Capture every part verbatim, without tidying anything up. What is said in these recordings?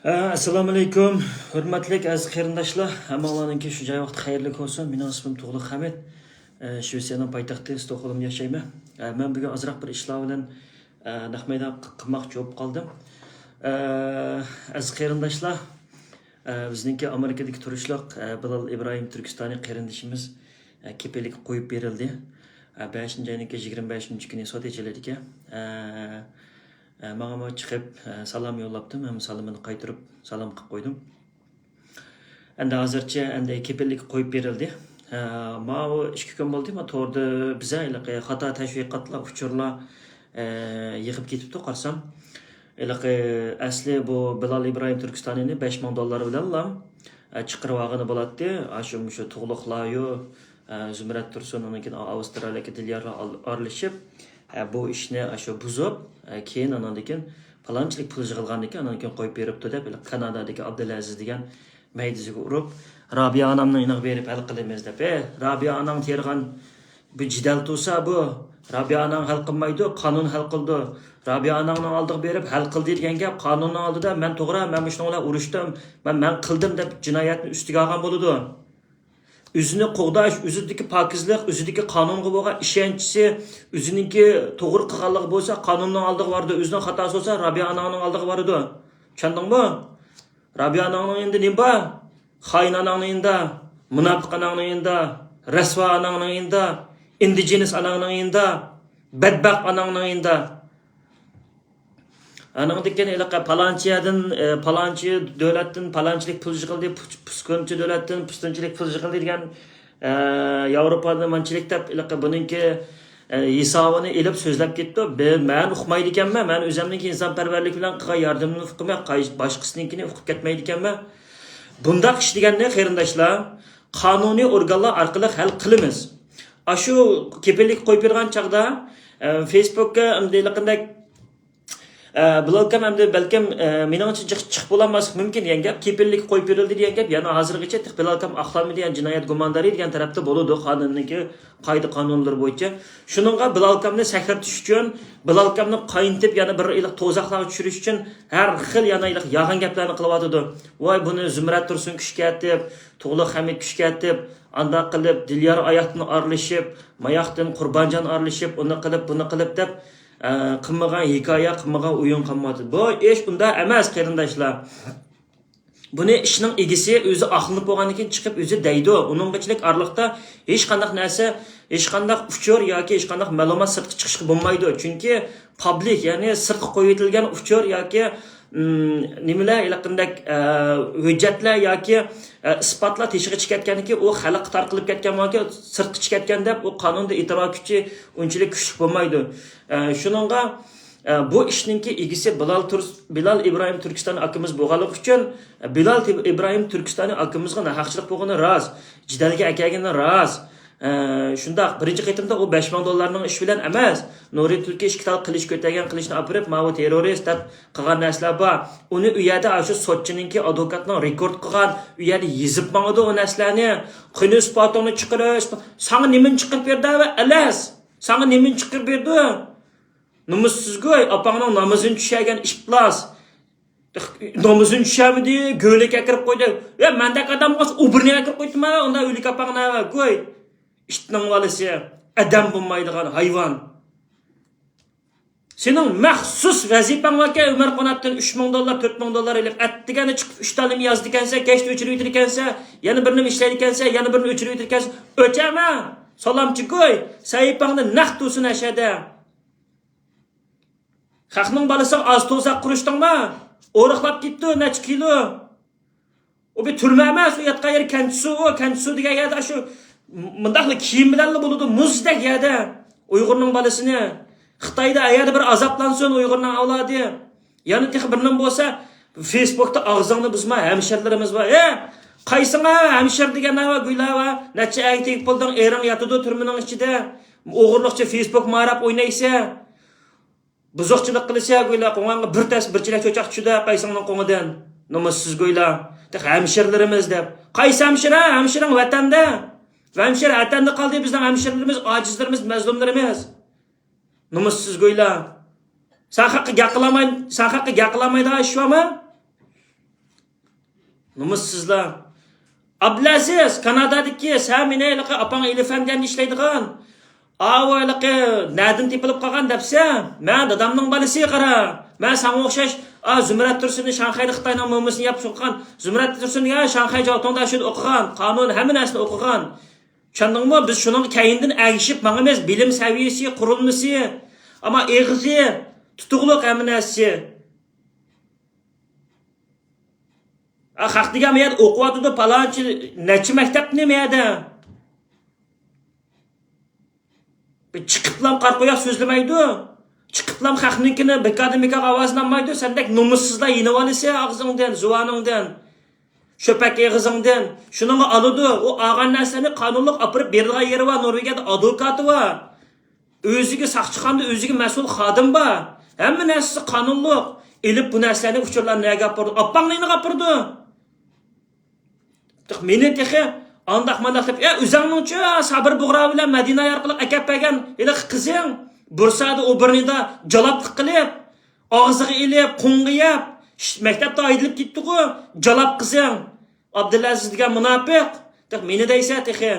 ئە، ئەسسالامۇئەلەيكۇم، ھۆرمەتلىك ئەزىز قېرىنداشلار، ھەممىڭلارنىڭكى شۇ جاي ۋاقتى خەيرلىك بولسۇن. مېنىڭ ئىسمىم تۇغلۇق ھەمىت. ئە، شىۋېتسىيەنىڭ پايتەختى ستوكھولمدا ياشايمەن. ئە، مەن بۈگۈن ئازراق بىر ئىشلار بىلەن، ئە، نەق مەيدان ق-، قىلماقچى بولۇپ قالدىم. ئە، ئەزىز قېرىنداشلار، ئە، بىزنىڭكى ئامېرىكىدىكى تۇرۇشلۇق، ئە، بىلال ئىبراھىم تۈركىستانىي قېرىندىشىمىز، ئە، كېپىللىككە قويۇپ بېرىلدى. ئە، بەشىنچى ئاينىڭكى يىگىرمە بەشىنچى كۈنى سوت ئېچىلىدىكەن. ئە، ئە، ماڭىمۇ چىقىپ، ئە، سالام يوللاپتىم ھەم سالىمىنى قايتۇرۇپ سالام قىلىپ قويدۇم. ئەمدى ھازىرچە ئەمدى كېپىللىككە قويۇپ بېرىلدى. ئە، ماۋۇ ئىككى كۈن بولدى، ما توردا بىزە ھېلىقى خاتا تەشۋىقاتلار، ئۇچۇرلار، ئە، يېغىپ كېتىپتۇ قارىسام. ھېلىقى ئەسلى بۇ بىلال ئىبراھىم تۈركىستانىنى بەش مىڭ دوللار بىلەنلا، ئە، چىقىرىۋالغىنى بولاتتى. ئاشۇ مۇشۇ تۇغلۇقلايۇ، ئە، زۇمرەت تۇرسۇن، ئۇنىڭدىن كېيىن ئاۋسترالىيەدىكى دىليارلار ئال-، ئارىلىشىپ، ئە، بۇ ئىشنى ئاشۇ بۇزۇپ، ئە، كېيىن ئاناندىن كېيىن پالانچىلىك پۇل يىغىلغاندىن كېيىن ئاناندىن كېيىن قويۇپ بېرىپتۇ دەپ، كانادادىكى ئابدۇلئەزىز دېگەن مەيدىسىگە ئۇرۇپ، رابىيە ئانامنىڭ يېنىغا بېرىپ ھەل قىلىمىز دەپ، ئە، رابىيە ئاناڭ تېرىغان بۇ جېدەل تۇرسا بۇ، رابىيە ئاناڭ ھەل قىلمايدۇ، قانۇن ھەل قىلىدۇ. رابىيە ئاناڭنىڭ ئالدىغا بېرىپ ھەل قىلدى دېگەن گەپ قانۇننىڭ ئالدىدا مەن توغرا، مەن مۇشۇنىڭ بىلەن ئۇرۇشتۇم، مەن، مەن قىلدىم دەپ جىنايەتنى ئۈستىگە ئالغان بولىدۇ. ئۆزىنى قوغداش، ئۆزىدىكى پاكىزلىق، ئۆزىدىكى قانۇنغا بولغان ئىشەنچىسى، ئۆزىنىڭكى توغرا قىلغانلىقى بولسا قانۇننىڭ ئالدىغا بارىدۇ، ئۆزىنىڭ خاتاسى بولسا رابىيە ئاناڭنىڭ ئالدىغا بارىدۇ. چۈشەندىڭمۇ؟ رابىيە ئاناڭنىڭ يېنىدا نېمە بار؟ خائىن ئاناڭنىڭ يېنىدا، مۇناپىق ئاناڭنىڭ يېنىدا، رەسۋا ئاناڭنىڭ يېنىدا، ئىندىجېنىس ئاناڭنىڭ يېنىدا، بەتبەخت ئاناڭنىڭ يېنىدا. ئانىڭدىن كېيىن ھېلىقى پالانچى يەردىن، ئە، پالانچى دۆلەتتىن پالانچىلىك پۇل يىغىلدى، پۇ-، پۇسكۇنچى دۆلەتتىن پۇسكۇنچىلىك پۇل يىغىلدى دېگەن، ئە، ياۋروپادىن مانچىلىك دەپ ھېلىقى بۇنىڭكى، ئە، ھېسابىنى ئېلىپ سۆزلەپ كېتىپتۇ. بى-، مەن ئۇقمايدىكەنمەن، مەن ئۆزۈمنىڭكى ئىنسانپەرۋەرلىك بىلەن قىلغان ياردىمىمنى ئۇقىمەن، قاي-، باشقىسىنىڭكىنى ئۇقۇپ كەتمەيدىكەنمەن. بۇنداق ئىش دېگەننى، قېرىنداشلار، قانۇنىي ئورگانلار ئارقىلىق ھەل قىلىمىز. ئاشۇ كېپىللىككە قويۇپ بېرىدىغان چاغدا، ئە، فېيسبۇككا ئەمدى ھېلىقىندەك ئە، بىلال ئاكام ئەمدى بەلكىم، ئە، مېنىڭچە جىق-، چىقىپ بولالماسلىقى مۇمكىن دېگەن گەپ، كېپىللىككە قويۇپ بېرىلدى دېگەن گەپ، يەنە ھازىرغىچە تېخى بىلال ئاكام ئاقلانمىدى، يەنى جىنايەت گۇماندارى دېگەن تەرەپتە بولىدۇ، قانۇننىڭكى قائىدە قانۇنلىرى بويىچە. شۇنىڭغا بىلال ئاكامنى سەكرىتىش ئۈچۈن، بىلال ئاكامنى قاينىتىپ، يەنە بىر ھېلىقى توزاقلارغا چۈشۈرۈش ئۈچۈن ھەر خىل يەنە ھېلىقى يالغان گەپلەرنى قىلىۋاتىدۇ. ۋاي، بۇنى زۇمرەت تۇرسۇن كۈشكەتىپ، تۇغلۇق ھەمىت كۈشكەتىپ، ئانداق قىلىپ، دىليار ئاياقتىن ئارىلىشىپ، ماياقتىن قۇربانجان ئارىلىشىپ، ئۇنى قىلىپ، بۇنى قىلىپ دەپ، ئە، قىلمىغان ھېكايە، قىلمىغان ئويۇن قالمايدۇ. بۇ ئىش ئۇنداق ئەمەس، قېرىنداشلار. بۇنى ئىشنىڭ ئىگىسى ئۆزى ئاقلىنىپ بولغاندىن كېيىن چىقىپ ئۆزى دەيدۇ. ئۇنىڭغىچىلىك ئارىلىقتا ھېچقانداق نەرسە، ھېچقانداق ئۇچۇر ياكى ھېچقانداق مەلۇمات سىرتقا چىقىشقا بولمايدۇ. چۈنكى پابلىك، يەنى سىرتقا قويۇۋېتىلگەن ئۇچۇر ياكى، ئىم، نېمىلەر، ھېلىقىندەك، ئە، ھۆججەتلەر ياكى، ئە، ئىسپاتلار تېشىغا چىقىپ كەتكەندىن كېيىن، ئۇ خەلققە تارقىلىپ كەتكەن بولغاندىن كېيىن، سىرتقا چىقىپ كەتكەن دەپ، ئۇ قانۇندا ئېتىراپ كۈچى ئۇنچىلىك كۈچلۈك بولمايدۇ. ئە، شۇنىڭغا، ئە، بۇ ئىشنىڭكى ئىگىسى بىلال تۇرس-، بىلال ئىبراھىم تۈركىستانى ئاكىمىز بولغانلىقى ئۈچۈن، بىلال تىب-، ئىبراھىم تۈركىستانى ئاكىمىزغا ناھەقچىلىق بولغىنى راست، جېدەلگە ئەكەلگىنى راست. ئە، شۇنداق، بىرىنچى قېتىمدا ئۇ بەش مىڭ دوللارنىڭ ئىشى بىلەن ئەمەس، نۇرى تۈركىي ئىككى تال قىلىچ كۆتەرگەن قىلىچنى ئاپىرىپ، ماۋۇ تېررورىست دەپ قىلغان نەرسىلەر بار. ئۇنى ئۇ يەردە ئاشۇ سوتچىنىڭكى ئادۋوكاتنىڭ رېكورد قىلغان، ئۇ يەردە يېزىپ ماڭىدۇ ئۇ نەرسىلەرنى. قېنى ئىسپاتىڭنى چىقىر، ئىسپا-، ساڭا نېمىنى چىقىرىپ بەردى ئەۋە ئەلەس؟ ساڭا نېمىنى چىقىرىپ بەردى؟ نومۇسسىزگۇي، ئاپاڭنىڭ نامىزىنى چۈشۈرگەن ئىپلاس. نامىزىنى چۈشۈرمىدى، گۆلەككە ئەكىرىپ قويدى. يا، مەندەك ئادەم بولسا ئوبورنىگە ئەكىرىپ قويدۇم ھە، ئۇنداق ئۆلۈك ئاپاڭنى ھە، گۇي. ئىتنىڭ بالىسى، ئادەم بولمايدىغان ھايۋان. سېنىڭ مەخسۇس ۋەزىپەڭ باركەن، ئۆمەر قاناتتىن ئۈچ مىڭ دوللار، تۆت مىڭ دوللار ئېلىپ، ئەتىگەندە چىقىپ ئۈچ تال نېمە يازىدىكەنسەن، كەچتە ئۆچۈرۈۋېتىدىكەنسەن، يەنە بىر نېمە ئىشلەيدىكەنسەن، يەنە بىرنى ئۆچۈرۈۋېتىدىكەنسەن. ئۆچەمە! سالامچى گۇي، سەھىپەڭدە نەق تۇرسۇن ھەشەدە. خەقنىڭ بالىسىغا ئاز توزاق قۇرۇشتۇڭما؟ ئورۇقلاپ كېتىپتۇ نەچچە كىلو. ئۇ بىر تۈرمە ئەمەس، ئۇ ياتقان يېرى كەنچىسۇ، ئۇ كەنچىسۇ دېگەن يەردە شۇ مۇنداقلا كىيىم بىلەنلا بولىدۇ، مۇزدەك يەردە ئۇيغۇرنىڭ بالىسىنى. خىتايدا ئەيەردە بىر ئازابلانسۇن ئۇيغۇرنىڭ ئەۋلادى. يەنە تېخى بىر نېمە بولسا، فېيسبۇكتا ئاغزىڭنى بۇزما، ھەمشىرىلىرىمىز بار. ھە، قايسىڭا ھەمشىرە دېگەن ھاۋا، گۈيلا ھاۋا، نەچچە ئەرگە تېگىپ بولدۇڭ، ئېرىڭ ياتىدۇ تۈرمىنىڭ ئىچىدە. ئوغرىلىقچە فېيسبۇك ماراپ ئوينايسەن. بۇزۇقچىلىق قىلىسەن گويلا، قوڭۇڭغا بىر تەس، بىر چېلەك چوچاق چۈشىدۇ قايسىڭنىڭ قوڭىدىن. نومۇسسىز گويلا. تېخى ھەمشىرىلىرىمىز دەپ. قايسى ھەمشىرە؟ ھەمشىرەڭ ۋەتەندە. ۋە ھەمشىرە ۋەتەندە قالدى بىزنىڭ ھەمشىرىلىرىمىز، ئاجىزلىرىمىز، مەزلۇملىرىمىز. نومۇسسىز گويلا. سەن خەققە گەپ قىلالماي-، سەن خەققە گەپ قىلالمايدىغان ئىش بارمۇ؟ نومۇسسىزلار. ئابلەزىز، كانادادىكى، سەن مېنى ھېلىقى ئاپاڭ ئېلىفەندى ئەمدى ئىشلەيدىغان. ئاۋۇ ھېلىقى نەدىن تېپىلىپ قالغان دەپسە، مەن دادامنىڭ بالىسى قارا. مەن ساڭا ئوخشاش، ئا، زۇمرەت تۇرسۇننى شاڭخەيدە خىتاينىڭ مومىسىنى ياپسۇن قىلغان. زۇمرەت تۇرسۇن دېگەن شاڭخەي جاۋتۇڭدا شۇنى ئوقۇغان، قانۇن ھەممە نەرسىنى ئوقۇغان. چۈشەندىڭمۇ؟ بىز شۇنىڭغا كەينىدىن ئەگىشىپ ماڭىمىز. بىلىم سەۋىيەسى، قۇرۇلمىسى، ئەمما ئېغىزى تۇتۇقلۇق ھەممە نەرسىسى. ئا، خەق دېگەن مەيەردە ئوقۇۋاتىدۇ، پالانچى نەچچە مەكتەپنى مەيەردە. بىر چىقىپلام قارا قوياق سۆزلىمەيدۇ. چىقىپلام خەقنىڭكىنى بىكاردىن بىكارغا ئاۋازلانمايدۇ. سەندەك نومۇسسىزلار يېنىۋالىسە ئاغزىڭدىن، زۇۋانىڭدىن. شۆپەك ئېغىزىڭدىن. شۇنىڭغا ئالىدۇ. ئۇ ئالغان نەرسىلەرنى قانۇنلۇق ئاپىرىپ بېرىدىغان يېرى بار. نورۋېگىيەدە ئادۋوكاتى بار. ئۆزىگە ساقچىخانىدا ئۆزىگە مەسئۇل خادىم بار. ھەممە نەرسىسى قانۇنلۇق. ئېلىپ بۇ نەرسىلەرنى ئۇچۇرلارنى نەگە ئاپىرىدۇ؟ ئاپاڭنى نېمىگە ئاپىرىدۇ؟ مېنى تېخى ئانداق مانداق دەپ، ئە، ئۆزۈڭنىڭچۇ سابىر بۇغرا بىلەن مەدىنە ئارقىلىق ئەكەپ بەرگەن ھېلىقى قىزىڭ بۇرسادا ئوبېرنىدا جالاپلىق قىلىپ، ئاغزىغا ئېلىپ، قوڭغا يەپ، ش-، مەكتەپتە ھايدىلىپ كېتىپتىغۇ، جالاپ قىزىڭ. ئابدۇلئەزىز دېگەن مۇناپىق. تېخى مېنى دەيسەن تېخى.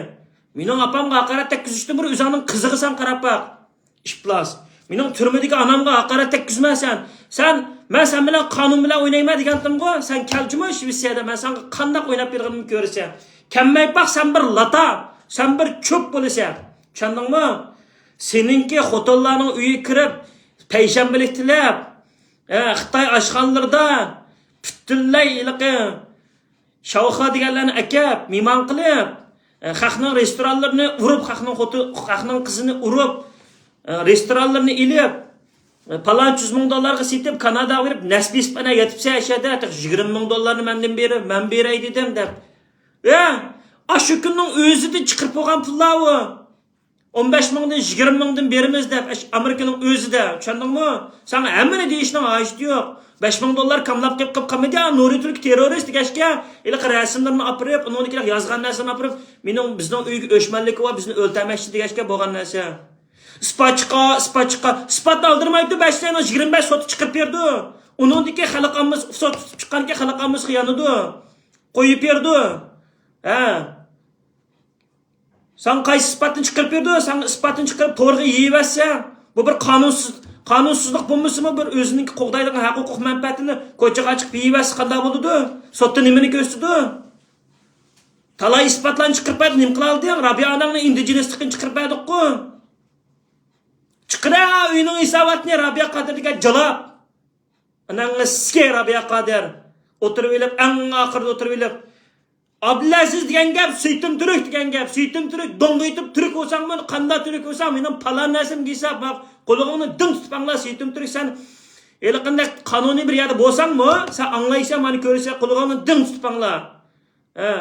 مېنىڭ ئاپامغا ھاقارەت تەگكۈزۈشتىن بۇرۇن ئۆزۈڭنىڭ قىزىغا سەن قاراپ باق. ئىپلاس. مېنىڭ تۈرمىدىكى ئانامغا ھاقارەت تەگكۈزمە سەن. سەن، مەن سەن بىلەن قانۇن بىلەن ئوينايمەن دېگەنتىمغۇ؟ سەن كەلچىمۇ شىۋېتسىيەدە، مەن ساڭا قانداق ئويناپ بېرىدىغىنىمنى كۆرىسەن. كەلمەي باق، سەن بىر لاتا، سەن بىر چۆپ بولىسەن. چۈشەندىڭمۇ؟ سېنىڭكى خوتۇنلارنىڭ ئۆيىگە كىرىپ، پەيشەنبىلىك تىلەپ، ئە، خىتاي ئاشخانىلىرىدا پۈتۈنلەي ھېلىقى شاۋخا دېگەنلەرنى ئەكەپ، مېھمان قىلىپ، ئە، خەقنىڭ رېستورانلىرىنى ئۇرۇپ، خەقنىڭ خوتۇن، خەقنىڭ قىزىنى ئۇرۇپ، ئە، رېستورانلىرىنى ئېلىپ، ئە، پالانچە يۈز مىڭ دوللارغا سېتىپ، كاناداغا بېرىپ، نەسىپ يېسىپ، ئەنە يېتىپ سەشەدە، تېخى يىگىرمە مىڭ دوللارنى مەندىن بېرىپ، مەن بېرەي دېدىم دەپ. ئە، ئاشۇ كۈننىڭ ئۆزىدە چىقىرىپ بولغان پۇللار ئۇ. ئون بەش مىڭدىن، يىگىرمە مىڭدىن بېرىمىز دەپ، ئەش-، ئامېرىكىنىڭ ئۆزىدە، چۈشەندىڭمۇ؟ ساڭا ھەممىنى دېيىشنىڭ ھاجىتى يوق. بەش مىڭ دوللار كاملاپ قېلىپ قالمىدى، ھە، نۇرى تۈركى تېررورىست دېگەچكە، ھېلىقى رەسىملىرىنى ئاپىرىپ، ئۇنىڭدىكى يازغان نەرسىلىرىنى ئاپىرىپ، مېنىڭ، بىزنىڭ ئۆيگە ئۆچمەنلىكى بار، بىزنى ئۆلتۈرمەكچى دېگەچكە بولغان نەرسە. ئىسپاتچىقا، ئىسپاتچىقا، ئىسپاتنى ئالدىرمايدۇ، بەش ساينىڭ يىگىرمە بەش سوتى چىقىرىپ بېرىدۇ. ئۇنىڭدىكى خەلق ئاممىسى، سوت تۇتۇپ چىققانكى خەلق ئاممىسىغا يانىدۇ. قويۇپ بېرىدۇ. ھە. ساڭا قايسى ئىسپاتنى چىقىرىپ بېرىدۇ؟ ساڭا ئىسپاتنى چىقىرىپ تورغا يېيىۋەتسە، بۇ بىر قانۇنسىز، قانۇنسىزلىق بولمىسىمۇ، بىر ئۆزىنىڭكى قوغدايدىغان ھەق ھوقۇق مەنپەئەتىنى كوچىغا چىقىپ يېيىۋەتسە قانداق بولىدۇ؟ سوتتا نېمىنى كۆرسىتىدۇ؟ تالاي ئىسپاتلارنى چىقىرىپ بەردى، نېمە قىلالىدىڭ؟ رابىيە ئاناڭنىڭ ئىندىجېنىسلىقىنى چىقىرىپ بەردۇققۇ. چىقىرە ئۆينىڭ ھېساباتىنى رابىيە قادىر دېگەن جالاپ. ئاناڭنى سىكەي رابىيە قادىر. ئولتۇرۇۋېلىپ، ئەڭ ئاخىرىدا ئولتۇرۇۋېلىپ، ئابلەزىز دېگەن گەپ، سېيتىم تۈرك دېگەن گەپ. سېيتىم تۈرك، دوڭغا يېتىپ تۈرك بولساڭمۇ، قانداق تۈرك بولساڭ، مېنىڭ پالان نەرسەمگە ھېساب، قۇلىقىڭنى دىڭ تۇتۇپ ئاڭلا، سېيتىم تۈرك، سەن ھېلىقىندەك قانۇنىي بىر يەردە بولساڭمۇ، سەن ئاڭلايسەن، مانا كۆرىسەن، قۇلىقىڭنى دىڭ تۇتۇپ ئاڭلا. ھە،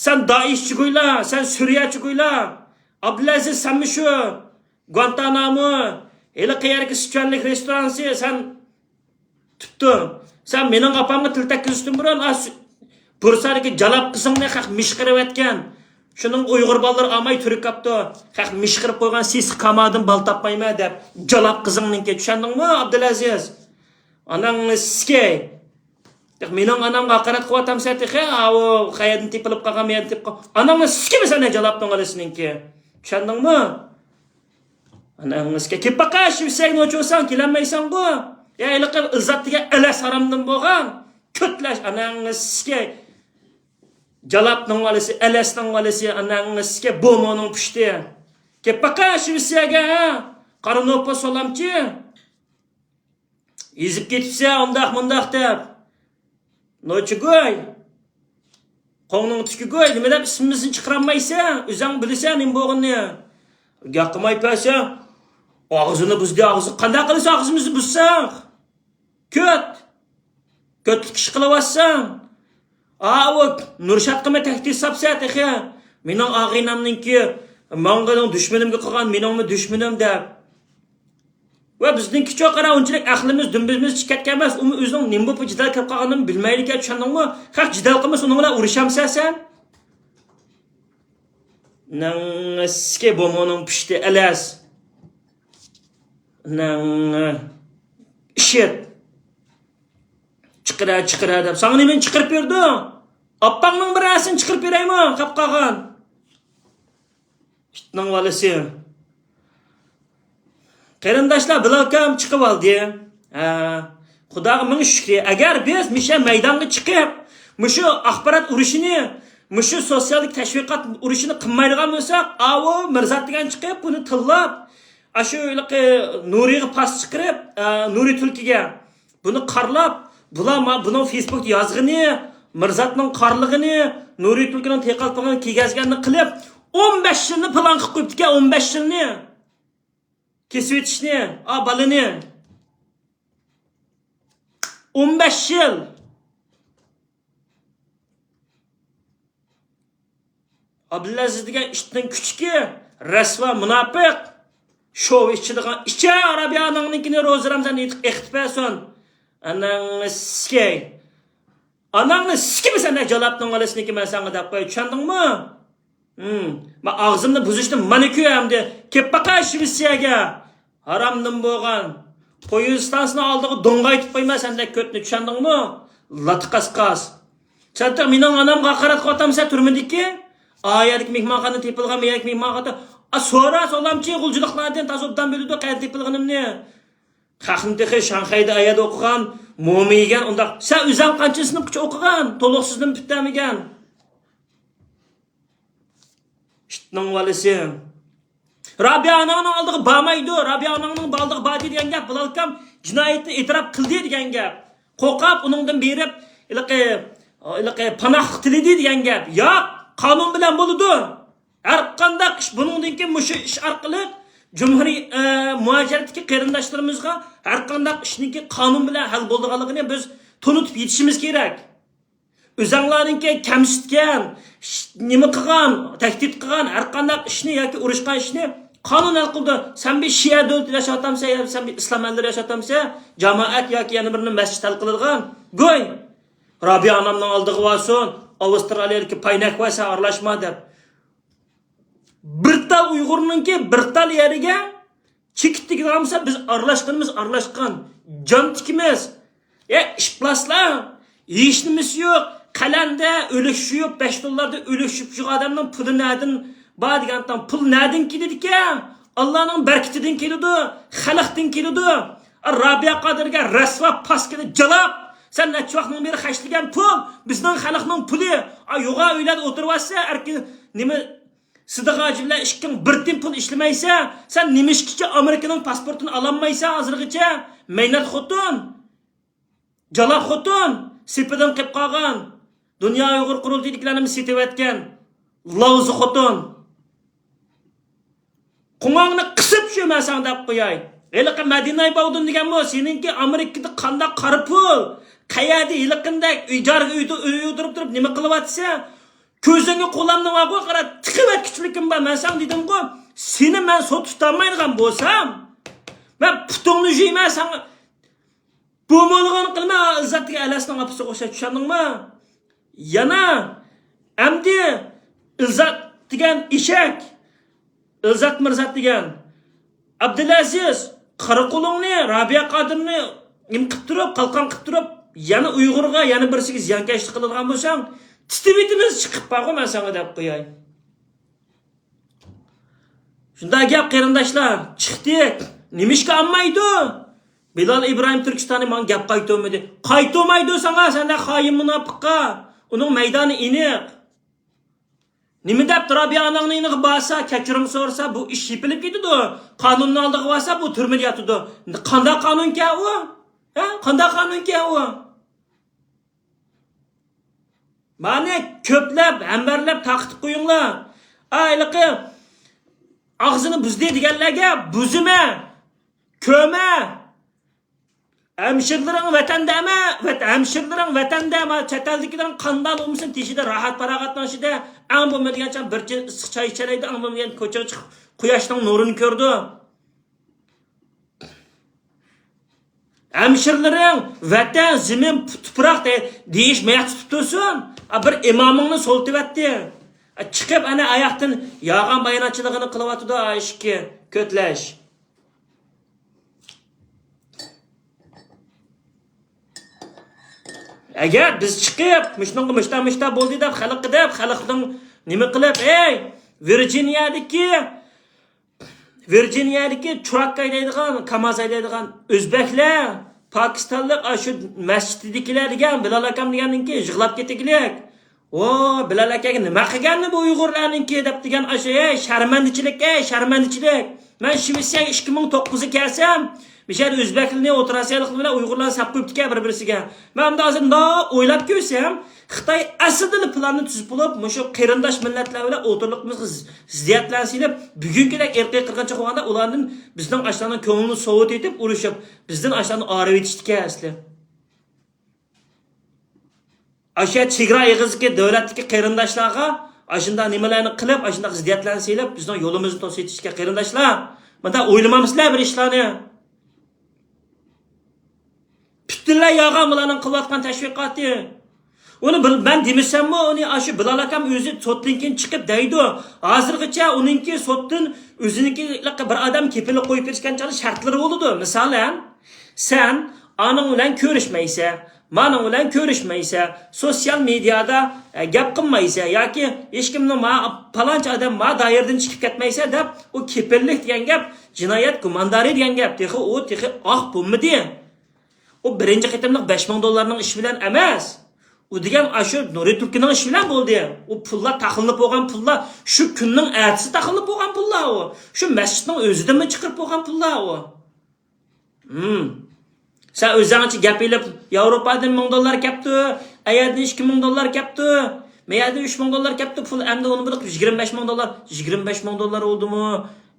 سەن دائىشچىگۇيلا، سەن سۈرىيەچىگۇيلا. ئابلەزىز، سەنمۇ شۇ؟ گۇانتانامو، ھېلىقى يەرگە سىچۈەنلىك رېستورانسى، سەن تۇتتۇڭ. سەن مېنىڭ ئاپامغا تىل تەگكۈزۈشتىن بۇرۇن، ئا، سۈ-، بۇرسادىكى جالاپ قىزىڭنى خەق مىشقىرىۋەتكەن. شۇنىڭ ئۇيغۇر بالىلىرى ئالماي تۈرك ئاپتۇ. خەق مىشقىرىپ قويغان سېسىق كامادىن بال تاپمايمەن دەپ، جالاپ قىزىڭنىڭكى. چۈشەندىڭمۇ، ئابدۇلئەزىز؟ ئاناڭنى سىكەي. تېخى مېنىڭ ئانامغا ھاقارەت قىلىۋاتامسەن تېخى؟ ئاۋۇ قەيەردىن تېپىلىپ قالغان، مەيەردىن تېپىپ قال-، ئاناڭنى سىكىمىسەن جالاپنىڭ ئالىسىنىڭكى. چۈشەندىڭمۇ؟ ئاناڭنى سىكەي. كېلىپ باقە، شىۋسەگە نوچى بولساڭ، كېلەلمەيسەنغۇ. يا، ھېلىقى ئىلزات دېگەن ئەلەس ھارامدىن بولغان. كۆتلەش، ئاناڭنى سىكەي. جالاپنىڭ ئالىسى، ئەلەسنىڭ ئالىسى، ئاناڭنى سىكەي، بومونىڭ پۇشتى. كېلىپ باقە، شىۋسەگە، ھە؟ قارا نوپۇس سولامچى. يېزىپ كېتىپسەن ئۇنداق مۇنداق دەپ. نوچىگۇي، قوڭنىڭ تۈكىگۇي، نېمە دەپ ئىسمىمىزنى چىقىرالمايسەن؟ ئۆزۈڭ بىلىسەن نېمە بولغىنىنى. گەپ قىلماي بەرسەن، ئاغزىنى بۇزدى، ئاغزى. قانداق قىلىسەن ئاغزىمىزنى بۇزساق؟ كۆت! كۆتلۈك ئىش قىلىۋاتساڭ. ئاۋۇ نۇرشاتقىمۇ تەھدىت ساپسەن تېخى. مېنىڭ ئاغىنەمنىڭكى، ماڭا دۈشمىنىمگە قىلغان، مېنىڭمۇ دۈشمىنىم دەپ. ۋە بىزنىڭكىچۇ قارا، ئۇنچىلىك ئەقلىمىز، دۈمبىمىز چىقىپ كەتكەن ئەمەس. ئۇمۇ ئۆزىنىڭ نېمە بولۇپ جېدەل كىرىپ قالغىنىنى بىلمەيدىكەن، چۈشەندىڭمۇ؟ خەق جېدەل قىلمىسا، ئۇنىڭ بىلەن ئۇرۇشامسەن سەن؟ نەڭسىكى بومونىڭ پۇشتى ئەلەس. نەڭ ئىشىت. چىقىرە، چىقىرە دەپ. ساڭا نېمىنى چىقىرىپ بېرىدۇ؟ ئاپاڭنىڭ بىر رەسىمىنى چىقىرىپ بېرەيمۇ، قاپقالغان. ئىتنىڭ بالىسى. قېرىنداشلار، بىلال ئاكام چىقىۋالدى. ھە، خۇداغا مىڭ شۈكرى. ئەگەر بىز مۇشۇ مەيدانغا چىقىپ، مۇشۇ ئاخبارات ئۇرۇشىنى، مۇشۇ سوتسىياللىق تەشۋىقات ئۇرۇشىنى قىلمايدىغان بولساق، ئاۋۇ مىرزات دېگەن چىقىپ، بۇنى تىللاپ، ئاشۇ ھېلىقى نۇرىغا پاس چىقىرىپ، ئە، نۇرى تۈلكىگە بۇنى قارىلاپ، بۇلار ما-، بۇنىڭ فېيسبۇكتا يازغىنى، مىرزاتنىڭ قارىلىغىنى، نۇرى تۈلكىنىڭ تېقىلىپ قالغان كىيگەزگەننى قىلىپ، ئون بەش يىلنى پىلان قىلىپ قويۇپتىكەن، ئون بەش يىلنى. كېسىۋېتىشنى، ئا، بالىنى. ئون بەش يىل. ئابدۇلئەزىز دېگەن ئىتنىڭ كۈچۈكى، رەسۋا مۇناپىق، شوۋا ئىچىدىغان ئىچە رابىيە ئاناڭنىڭكىنى روزا رامزان ئېقىتىپ بەرسۇن. ئاناڭنى سىكەي. ئاناڭنى سىكىمە سەندە جالاپنىڭ بالىسىنىڭكى مەن ساڭا دەپ قوي، چۈشەندىڭمۇ؟ ھىم. ما ئاغزىمنى بۇزۇشنى مانا كۆ ئەمدى. كېلىپ باقاي شىۋېتسىيەگە. ھارامدىن بولغان. پويىز ئىستانسىنىڭ ئالدىغا دوڭغايتىپ قويما سەندەك كۆتنى، چۈشەندىڭمۇ؟ لاتا قاسقاس. سەن تېخى مېنىڭ ئانامغا ھاقارەت قىلىۋاتامسەن تۈرمىدىكى؟ ئايەدىكى مېھمانخانا تېپىلغان، مېيەدىكى مېھمانخانا. ئا، سورا سولامچى غۇلجىلىقلاردىن تازا ئوبدان بىلىدۇ قەيەردە تېپىلغىنىمنى. خەقنى تېخى شاڭخەيدە ئايەدە ئوقۇغان، موما يېگەن ئۇنداق. سەن ئۆزۈڭ قانچە سىنىپقىچە ئوقۇغان؟ تولۇقسىزنىمۇ پۈتتۈرمىگەن. ئىتنىڭ بالىسى. رابىيە ئاناڭنىڭ ئالدىغا بارمايدۇ. رابىيە ئاناڭنىڭ ئالدىغا باردى دېگەن گەپ، بىلال ئاكام جىنايەتنى ئېتىراپ قىلدى دېگەن گەپ. قورقۇپ ئۇنىڭدىن بېرىپ، ھېلىقى، ھېلىقى پاناھلىق تىلىدى دېگەن گەپ. ياق، قانۇن بىلەن بولىدۇ. ھەر قانداق ئىش، بۇنىڭدىن كېيىن مۇشۇ ئىش ئارقىلىق جۇمھۇرىي، ئە، مۇھاجىرەتتىكى قېرىنداشلىرىمىزغا ھەر قانداق ئىشنىڭكى قانۇن بىلەن ھەل بولىدىغانلىقىنى بىز تونۇتۇپ يېتىشىمىز كېرەك. ئۆزەڭلارنىڭكى كەمسىتكەن، ش-، نېمە قىلغان، تەھدىت قىلغان ھەر قانداق ئىشنى ياكى ئۇرۇشقان ئىشنى قانۇن ھەل قىلىدۇ. سەن بىر شىئە دۆلىتىدە ياشاۋاتامسەن يا سەن بىر ئىسلام ئەللىرى ياشاۋاتامسەن، جامائەت ياكى يەنە بىرنى مەسچىت ھەل قىلىدىغان؟ گوي! رابىيە ئانامنىڭ ئالدىغا بارسۇن، ئاۋسترالىيەدىكى پاينەك بار، سەن ئارىلاشما دەپ. بىر تال ئۇيغۇرنىڭكى بىر تال يەرگە چېكىت تىكىدىغان بولسا، بىز ئارىلاشقىنىمىز ئارىلاشقان، جان تىكىمىز. ئە، ئىپلاسلار، ھېچنېمىسى يوق. قەلەندە ئۆلۈك شۇيۇپ، بەش دوللاردىن ئۆلۈك شۇيۇپ يۈرگەن ئادەمنىڭ پۇلى نەدىن بار دېگەن تام، پۇل نەدىن كېلىدىكەن؟ ئاللانىڭ بەرىكىتىدىن كېلىدۇ، خەلقتىن كېلىدۇ. رابىيە قادىرگە رەسۋا پاسكىنى جالاپ، سەن نەچچە ۋاقىتنىڭ بېرى خەجلىگەن پۇل، بىزنىڭ خەلقنىڭ پۇلى. ئا، يوغان ئۆيلەردە ئولتۇرۇۋاتسا، ئەركىن نېمە، سىدىق ھاجى بىلەن ئىككىڭ بىر تىيىن پۇل ئىشلىمەيسەن، سەن نېمىشقىچە ئامېرىكىنىڭ پاسپورتىنى ئالالمايسەن ھازىرغىچە؟ مەينەت خوتۇن، جالاپ خوتۇن، سېپىدىن قېلىپ قالغان، دۇنيا ئۇيغۇر قۇرۇلتىيىدىكىلەرنى سېتىۋەتكەن لاۋزا خوتۇن. قوڭۇڭنى قىسىپ شۇ مەن ساڭا دەپ قوياي. ھېلىقى مەدىنەي باغدىن دېگەنمۇ سېنىڭكى ئامېرىكىدا قانداق قارا پۇل، قەيەردە ھېلىقىندەك ئىجارىگە ئۆيدە، ئۆي ئولتۇرۇپ تۇرۇپ نېمە قىلىۋاتىسەن؟ كۆزۈڭگە قولامنىڭ بارغۇ، قارا، تىقىۋەتكۈچىلىكىم بار. مەن ساڭا دېدىمغۇ، سېنى مەن سوت تۇتالمايدىغان بولسام، مەن پۇتۇڭنى جۇيىمەن ساڭا. بۇ مولىغان قىلما، ئىززەت دېگەن ئەلەسنىڭ ئاپىسىغا ئوخشاش، چۈشەندىڭمۇ؟ يەنە ئەمدى ئىززەت دېگەن ئېشەك، ئىززەت مىرزات دېگەن ئابدۇلئەزىز، قارا قولۇڭنى، رابىيە قادىرنى نېمە قىلىپ تۇرۇپ، قالقان قىلىپ تۇرۇپ، يەنە ئۇيغۇرغا، يەنە بىرسىگە زىيانكەشلىك قىلىدىغان بولساڭ، تىتىۋېتىمىز چىقىپ بارغۇ، مەن ساڭا دەپ قوياي. شۇنداق گەپ، قېرىنداشلار، چىقتى. نېمىشقا ئالمايدۇ؟ بىلال ئىبراھىم تۈركىستانى ماڭا گەپ قايتۇرمىدى. قايتۇرمايدۇ ساڭا، سەندەك خائىن مۇناپىققا. ئۇنىڭ مەيدانى ئېنىق. نېمە دەپ رابىيە ئاناڭنىڭ يېنىغا بارسا، كەچۈرۈم سورىسا، بۇ ئىش يېپىلىپ كېتىدۇ. قانۇننىڭ ئالدىغا بارسا، بۇ تۈرمىدە ياتىدۇ. قانداق قانۇنكەن ئۇ؟ ھە؟ قانداق قانۇنكەن ئۇ؟ مانا كۆپلەپ، ھەمبەرلەپ تارقىتىپ قويۇڭلار. ئا، ھېلىقى ئاغزىنى بۇزدى دېگەنلەرگە بۇزىمەن، كۆمە. ھەمشىرىلىرىڭ ۋەتەندە ئەمە، ۋەت-، ھەمشىرىلىرىڭ ۋەتەندە ئەمە، چەت ئەلدىكىلەرنىڭ قانداق بولمىسۇن، تېشىدا راھەت پاراغەتنىڭ ئىچىدە، ئەڭ بولمىدىگەن چاغ بىر چىن ئىسسىق چاي ئىچەلەيدۇ، ئەڭ بولمىدىگەن كوچىغا چىقىپ قۇياشنىڭ نۇرىنى كۆرىدۇ. ھەمشىرىلىرىڭ ۋەتەن، زېمىن، تۇپراق دە-، دېيىش مەيەت تۇتۇپ تۇرسۇن. ئا، بىر ئىمامىڭنى سولىتىۋەتتى. ئا، چىقىپ ئەنە ئاياقتىن يالغان باياناتچىلىقىنى قىلىۋاتىدۇ، ئا، ئىككى كۆتلەش. ئەگەر بىز چىقىپ، مۇشۇنىڭغا مۇشتا مۇشتا بولدى دەپ، خەلققە دەپ، خەلقنىڭ نېمە قىلىپ، ئەي، ۋىرجىنىيەدىكى، ۋىرجىنىيەدىكى چوراك ھەيدەيدىغان، كاماز ھەيدەيدىغان ئۆزبەكلەر، پاكىستانلىق، ئاشۇ مەسچىتىدىكىلەر دېگەن، بىلال ئاكام دېگەننىڭكى يىغلاپ كېتىگلىك. ۋو، بىلال ئاكاگە نېمە قىلغاننى بۇ ئۇيغۇرلارنىڭكى دەپ دېگەن ئاشۇ، ئەي، شەرمەندىچىلىك، ئەي، شەرمەندىچىلىك. مەن شىۋېتسىيەگە ئىككى مىڭ توققۇزدا كەلسەم، مىشەدە ئۆزبەكلىرىنى، ئوتتۇرا ئاسىيالىقلار بىلەن ئۇيغۇرلارنى ساپ قويۇپتىكەن بىر-بىرسىگە. مەن ئەمدى ھازىر مۇنداق ئويلاپ كۆرسەم، خىتاي ئەسلىدىلا پىلاننى تۈزۈپ بولۇپ، مۇشۇ قېرىنداش مىللەتلەر بىلەن ئوتتۇرىلىقىمىزغا ز-، زىددىيەتلەرنى سېلىپ، بۈگۈنكىدەك ئىرقىي قىرغىنچىلىق قىلغاندا ئۇلاردىن بىزنىڭ ئاشۇلارنىڭ كۆڭلىنى سوۋۇتۇۋېتىپ ئۇرۇشۇپ، بىزدىن ئاشۇلارنى ئايرىۋېتىشتىكەن ئەسلى. ئاشۇ چېگرا ئېغىزىدىكى دۆلەتتىكى قېرىنداشلارغا ئاشۇنداق نېمىلەرنى قىلىپ، ئاشۇنداق زىددىيەتلەرنى سېلىپ، بىزنىڭ يولىمىزنى توسۇۋېتىشكە قېرىنداشلار. مۇنداق ئويلىمامسىلەر بىر ئىشلارنى؟ پۈتۈنلەي يالغان بۇلارنىڭ قىلىۋاتقان تەشۋىقاتى. ئۇنى بىل-، مەن دېمىسەممۇ، ئۇنى ئاشۇ بىلال ئاكام ئۆزى سوتتىن كېيىن چىقىپ دەيدۇ. ھازىرغىچە ئۇنىڭكى سوتتىن ئۆزىنىڭكى بىر ئادەم كېپىللىك قويۇپ بېرىشكەن چاغدا شەرتلىرى بولىدۇ. مىسالەن، سەن ئانىڭ بىلەن كۆرۈشمەيسەن، مانىڭ بىلەن كۆرۈشمەيسەن، سوتسىيال مېدىيادا، ئە، گەپ قىلمايسەن ياكى ھېچكىمنىڭ ما-، پالانچى ئادەم ما دائىرىدىن چىقىپ كەتمەيسەن دەپ، ئۇ كېپىللىك دېگەن گەپ، جىنايەت گۇماندارى دېگەن گەپ. تېخى ئۇ تېخى ئاق بولمىدى. ئۇ بىرىنچى قېتىملىق بەش مىڭ دوللارنىڭ ئىشى بىلەن ئەمەس. ئۇ دېگەن ئاشۇ نۇرى تۈركىنىڭ ئىشى بىلەن بولدى. ئۇ پۇللار تاقىلىنىپ بولغان پۇللار، شۇ كۈننىڭ ئەتىسى تاقىلىنىپ بولغان پۇللار ئۇ. شۇ مەسچىتنىڭ ئۆزىدىنمۇ چىقىرىپ بولغان پۇللار ئۇ. ھىم. سەن ئۆزۈڭچە گەپ ئېلىپ، ياۋروپادىن مىڭ دوللار كەپتۇ، ئەيەردىن ئىككى مىڭ دوللار كەپتۇ، مەيەردىن ئۈچ مىڭ دوللار كەپتۇ، پۇل ئەمدى ئۇنى بىلىپ يىگىرمە بەش مىڭ دوللار، يىگىرمە بەش مىڭ دوللار بولدىمۇ،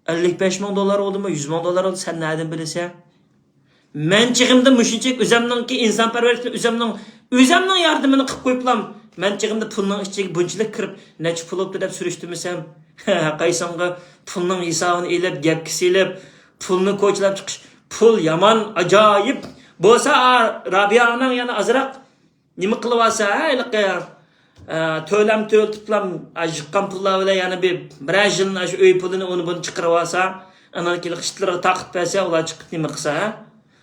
ئەللىك بەش مىڭ دوللار بولدىمۇ، يۈز مىڭ دوللار بولدى، سەن نەدىن بىلىسەن؟ مەن چېغىمدا مۇشۇنچىلىك ئۆزەمنىڭكى ئىنسانپەرۋەرلىكنى ئۆزەمنىڭ، ئۆزەمنىڭ ياردىمىنى قىلىپ قويۇپلام. مەن چېغىمدا پۇلنىڭ ئىچىگە بۇنچىلىك كىرىپ، نەچچە پۇل بوپتۇ دەپ سۈرۈشتۈرمىسەم. قايسىڭغا پۇلنىڭ ھېسابىنى ئېلىپ، گەپكە سېلىپ، پۇلنى كوچىلاپ چىقىش. پۇل يامان، ئاجايىپ. بولسا، ئا، رابىيەنىڭ يەنە ئازراق نېمە قىلىۋالسا، ھە، ھېلىقى، ئە، تۆلەم تۆلىتىپلام، ئا، يىغقان پۇللار بىلەن يەنە بىر، بىرەر يىلنى ئاشۇ ئۆي پۇلىنى، ئۇنى بۇنى چىقىرىۋالسا، ئانان كېيىن ئىتلىرىغا تارقىتىپ بەرسە، ئۇلار چىقىپ نېمە قىلسا، ھە؟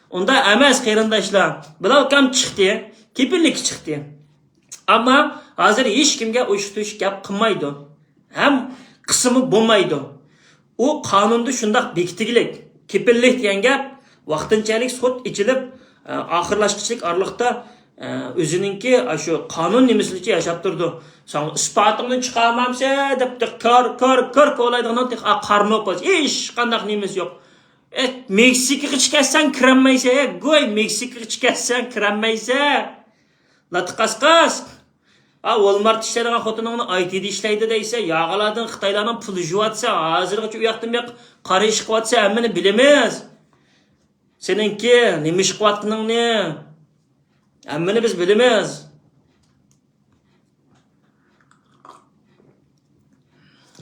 ئۇنداق ئەمەس، قېرىنداشلار. بىلال ئاكام چىقتى، كېپىللىككە چىقتى. ئەمما ھازىر ھېچكىمگە ئوشۇق-توشۇق گەپ قىلمايدۇ. ھەم قىلسىمۇ بولمايدۇ. ئۇ قانۇندا شۇنداق بېكىتىلگىلىك. كېپىللىك دېگەن گەپ ۋاقتىنچەلىك سوت ئېچىلىپ، ئە، ئاخىرلاشقۇچىلىك ئارىلىقتا، ئە، ئۆزىنىڭكى ئاشۇ قانۇن نېمىسىنىچە ياشاپ تۇرىدۇ. ساڭا ئىسپاتىڭنى چىقارمامسەن دەپ، كار، كار، كار كولايدىغان تېخى قارنى ئوپاس. ھېچقانداق نېمىسى يوق. ئە، مېكسىكىغىچە كەتسەڭ كىرەلمەيسەن، ھە، گوي، مېكسىكىغىچە كەتسەڭ كىرەلمەيسەن. لاتقاسقاس. ھا، ۋولمارتتا ئىشلەيدىغان خوتۇنۇڭنى ئاي تىدا ئىشلەيدۇ دەيسەن، ياغىلاردىن خىتايلارنىڭ پۇلى يۇۋاتسا، ھازىرغىچە ئۇ ياقتىن بۇ ياققا قارا ئىش قىلىۋاتسا، ھەممىنى بىلىمىز. سېنىڭكى نېمە ئىش قىلىۋاتقىنىڭنى ھەممىنى بىز بىلىمىز.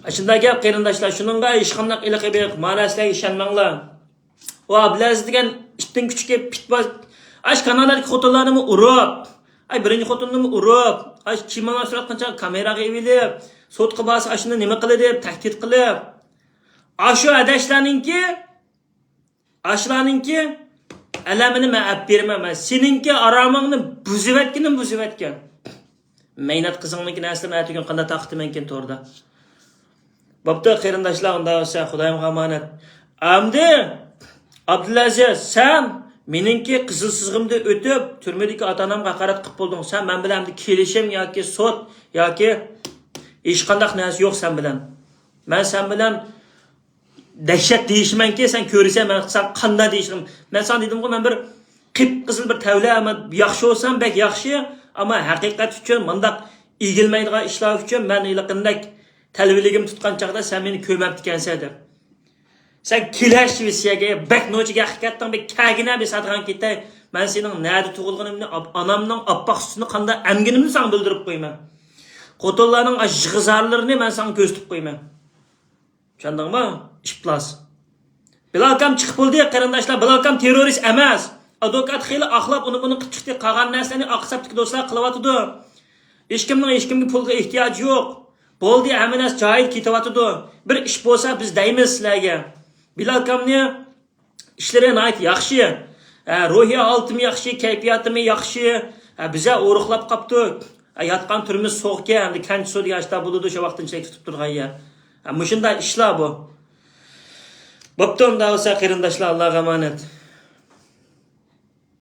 ئاشۇنداق گەپ، قېرىنداشلار، شۇنىڭغا ھېچقانداق ئىلقى بېقىپ، ما نەرسىلەرگە ئىشەنمەڭلار. ئۇ ئابلەزىز دېگەن ئىتنىڭ كۈچۈكى پىت باش-، ئاش كانالدىكى خوتۇنلارنىمۇ ئۇرۇپ، ئاي بىرىنچى خوتۇننىمۇ ئۇرۇپ، ئاش كىيىم ئالماشتۇرۇۋاتقان چاغ كامېراغا ئېلىپ، سوتقا بارسا ئاشۇنى نېمە قىلدى دەپ تەھدىت قىلىپ. ئاشۇ ئەدەشلەرنىڭكى، ئاشۇلارنىڭكى ئەلەمىنى مەن ئەپ بېرىمەن، مەن سېنىڭكى ئارامىڭنى بۇزۇۋەتكىنىم بۇزۇۋەتكەن. مەينەت قىزىڭنىڭكى نەرسىلىرىنى ئەتىگۈن قانداق تارقىتىمەنكىن توردا؟ بوپتۇ، قېرىنداشلار، ئۇنداق بولسا خۇدايىمغا ئامانەت. ئەمدى ئابدۇلئەزىز، سەن مېنىڭكى قىزىل سىزىقىمدىن ئۆتۈپ، تۈرمىدىكى ئاتا-ئانامغا ھاقارەت قىلىپ بولدۇڭ. سەن مەن بىلەن ئەمدى كېلىشىم ياكى سوت ياكى ھېچقانداق نەرسە يوق سەن بىلەن. مەن سەن بىلەن دەھشەت دېيىشىمەنكى، سەن كۆرىسەن مەن ساڭا قانداق دېيىشىم. مەن ساڭا دېدىمغۇ، مەن بىر قىپقىزىل بىر تەۋلە، ئەمما ياخشى بولسام بەك ياخشى، ئەمما ھەقىقەت ئۈچۈن مۇنداق ئېگىلمەيدىغان ئىشلار ئۈچۈن مەن ھېلىقىندەك تەلۋىلىكىم تۇتقان چاغدا سەن مېنى كۆرمەپتىكەنسەن دەپ. سەن كېلەر شىۋېتسىيەگە بەك نوچىگە ئەقىپ كەتتىڭ، بىر كەگىنە بىر سادىغان كېتەي. مەن سېنىڭ نەدە تۇغۇلغىنىڭنى، ئاپ-، ئانامنىڭ ئاپئاق سۈتىنى قانداق ئەمگىنىمنى ساڭا بىلدۈرۈپ قويىمەن. خوتۇنلارنىڭ ئاشۇ يىغا-زارلىرىنى مەن ساڭا كۆرسىتىپ قويىمەن. چۈشەندىڭمۇ؟ ئىپلاس. بىلال ئاكام چىقىپ بولدى، قېرىنداشلار. بىلال ئاكام تېررورىست ئەمەس. ئادۋوكات خېلى ئاقلاپ، ئۇنى بۇنى قىلىپ چىقتى. قالغان نەرسىلەرنى ئاق ھېسابتىكى دوستلار قىلىۋاتىدۇ. ھېچكىمنىڭ ھېچكىمگە پۇلغا ئېھتىياجى يوق. بولدى، ھەممە نەرسە جايىدا كېتىۋاتىدۇ. بىر ئىش بولسا، بىز دەيمىز سىلەرگە. بىلال ئاكامنى ئىشلىرى ناھايىتى ياخشى. ھە، روھىي ھالىتىمۇ ياخشى، كەيپىياتىمۇ ياخشى. ھە، بىزە ئورۇقلاپ قاپتۇ. ھە، ياتقان تۈرمىمىز سوغۇقكەن، ئەمدى كەنچىسۇ دېگەن ئاشتا بولىدۇ، شۇ ۋاقىتتىن چېك تۇتۇپ تۇرغان يەر. ھە، مۇشۇنداق ئىشلار بۇ. بوپتۇ، ئۇنداق بولسا قېرىنداشلار، ئاللاغا ئامانەت.